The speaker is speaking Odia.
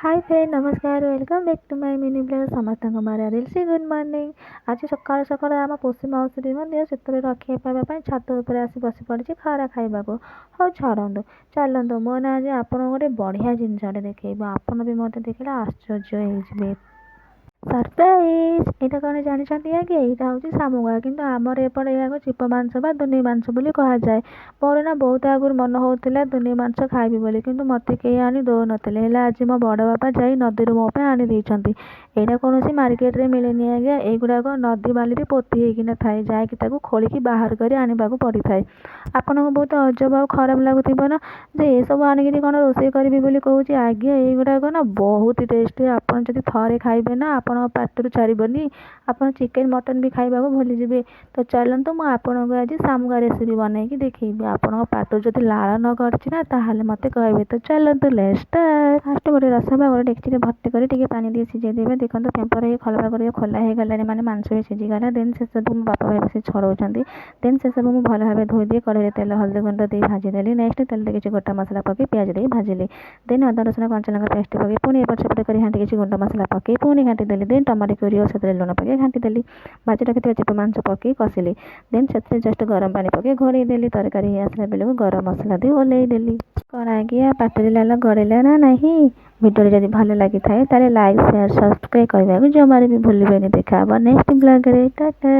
ହାଇ ଫ୍ରେଣ୍ଡ, ନମସ୍କାର। Welcome back to my mini vlog. ସମସ୍ତଙ୍କୁ ମୋର ରିଲ୍ସି ଗୁଡ଼୍ ମର୍ଣ୍ଣିଂ। ଆଜି ସକାଳୁ ସକାଳୁ ଆମ ପୋଷି ମାଉସୀ ବି ମଧ୍ୟ ଶୀତରୁ ରକ୍ଷା ପାଇବା ପାଇଁ ଛାତ ଉପରେ ଆସି ବସି ପଡ଼ିଛି ଖରା ଖାଇବାକୁ। ହଉ ଛାଡ଼ନ୍ତୁ, ଚାଲନ୍ତୁ, ମୁଁ ନା ଆଜି ଆପଣଙ୍କୁ ଗୋଟେ ବଢ଼ିଆ ଜିନିଷଟେ ଦେଖେଇବି। ଆପଣ ବି ମୋତେ ଦେଖିଲେ ଆଶ୍ଚର୍ଯ୍ୟ ହେଇଯିବେ। ସରପ୍ରାଇଜ୍! ଏଇଟା କ'ଣ ଜାଣିଛନ୍ତି ଆଜ୍ଞା? ଏଇଟା ହେଉଛି ଶାମୁକା। କିନ୍ତୁ ଆମର ଏପଟେ ଏହାକୁ ଚିପ ମାଂସ ବା ଦୁନି ମାଂସ ବୋଲି କୁହାଯାଏ। ମୋର ନା ବହୁତ ଆଗରୁ ମନ ହେଉଥିଲା ଦୁନି ମାଂସ ଖାଇବି ବୋଲି, କିନ୍ତୁ ମୋତେ କେହି ଆଣି ଦେଉନଥିଲେ। ହେଲେ ଆଜି ମୋ ବଡ଼ ବାପା ଯାଇ ନଦୀରୁ ମୋ ପାଇଁ ଆଣି ଦେଇଛନ୍ତି। ଏଇଟା କୌଣସି ମାର୍କେଟରେ ମିଳେନି ଆଜ୍ଞା। ଏଇଗୁଡ଼ାକ ନଦୀ ବାଲିରେ ପୋତି ହେଇକିନା ଥାଏ, ଯାଇକି ତାକୁ ଖୋଳିକି ବାହାର କରି ଆଣିବାକୁ ପଡ଼ିଥାଏ। ଆପଣଙ୍କୁ ବହୁତ ଅଜବ ଆଉ ଖରାପ ଲାଗୁଥିବ ନା ଯେ ଏସବୁ ଆଣିକିରି କ'ଣ ରୋଷେଇ କରିବି ବୋଲି କହୁଛି? ଆଜ୍ଞା, ଏଇଗୁଡ଼ାକ ନା ବହୁତ ଟେଷ୍ଟି। ଆପଣ ଯଦି ଥରେ ଖାଇବେ ନା, ଆପଣଙ୍କ ପାଟିରୁ ଛାଡ଼ିବନି। ଆପଣ ଚିକେନ୍, ମଟନ୍ ବି ଖାଇବାକୁ ଭୁଲିଯିବେ। ତ ଚାଲନ୍ତୁ, ମୁଁ ଆପଣଙ୍କୁ ଆଜି ଶାମୁକା ରେସିପି ବନେଇକି ଦେଖେଇବି। ଆପଣଙ୍କ ପାଟିରୁ ଯଦି ଲାଳ ନ ଗଡ଼ିଛି ନା, ତାହେଲେ ମୋତେ କହିବେ। ତ ଚାଲନ୍ତୁ, let's start. First ଗୋଟେ ରସ ବା ଗୋଟେ ଡେକ୍ଚିରେ ଭର୍ତ୍ତି କରି ଟିକେ ପାଣି ଦେଇ ସିଝେଇ ଦେବେ। ଦେଖନ୍ତୁ, ପେପର ହେଇ ଖୋଲବା କରି ଖୋଲା ହେଇଗଲାଣି, ମାନେ ମାଂସ ବି ସିଝିଗଲା। ଦେନ୍ ସେସବୁ ମୋ ବାପା ଭାଇ ବସି ଛଡ଼ଉଛନ୍ତି। ଦେନ୍ ସେସବୁ ମୁଁ ଭଲ ଭାବେ ଧୋଇ ଦେଇ କଢ଼େଇରେ ତେଲ, ହଳଦୀ ଗୁଣ୍ଡ ଦେଇ ଭାଜିଦେଲି। ନେକ୍ସଟ ତେଲରେ କିଛି ଗୋଟା ମସଲା ପକାଇ, ପିଆଜ ଦେଇ ଭାଜିଲି। ଦେନ୍ ଅଦା, ରସୁଣ, କଞ୍ଚା ଲଙ୍କା ପେଷ୍ଟ ପକାଇ ପୁଣି ଏପଟ ସେପଟ କରି ଘାଣ୍ଟି କିଛି ଗୁଣ୍ଡ ମସଲା ପକାଇ ପୁଣି ଘାଣ୍ଟି ଦେଲି। ଦେନ୍ ଟମାଟୋ ପ୍ୟୁରି ଓ ସେଥିରେ ଲୁଣ ପକାଇ ଘାଣ୍ଟି ଦେଲି। ଭାଜି ରଖିଥିବା ଚିପ ମାଂସ ପକାଇ କଷିଲି। ଦେନ୍ ସେଥିରେ ଜଷ୍ଟ ଗରମ ପାଣି ପକାଇ ଘୋଡ଼େଇ ଦେଲି। ତରକାରୀ ହେଇ ଆସିଲା ବେଳକୁ ଗରମ ମସଲା ଦେଇ ଓହ୍ଲେଇ ଦେଲି। କ'ଣ ଆଜ୍ଞା, ପାଟିରେ ଲାଳ ଗଡ଼ିଲା ନା ନାହିଁ? ଭିଡ଼ିଓଟି ଯଦି ଭଲ ଲାଗିଥାଏ, ତାହେଲେ ଲାଇକ୍, ସେୟାର, ସବସ୍କ୍ରାଇବ୍ କରିବାକୁ ଜମାରୁ ବି ଭୁଲିବେନି। ଦେଖା ହେବ ନେକ୍ସଟ ବ୍ଲଗ୍ରେ। ଟାଟା।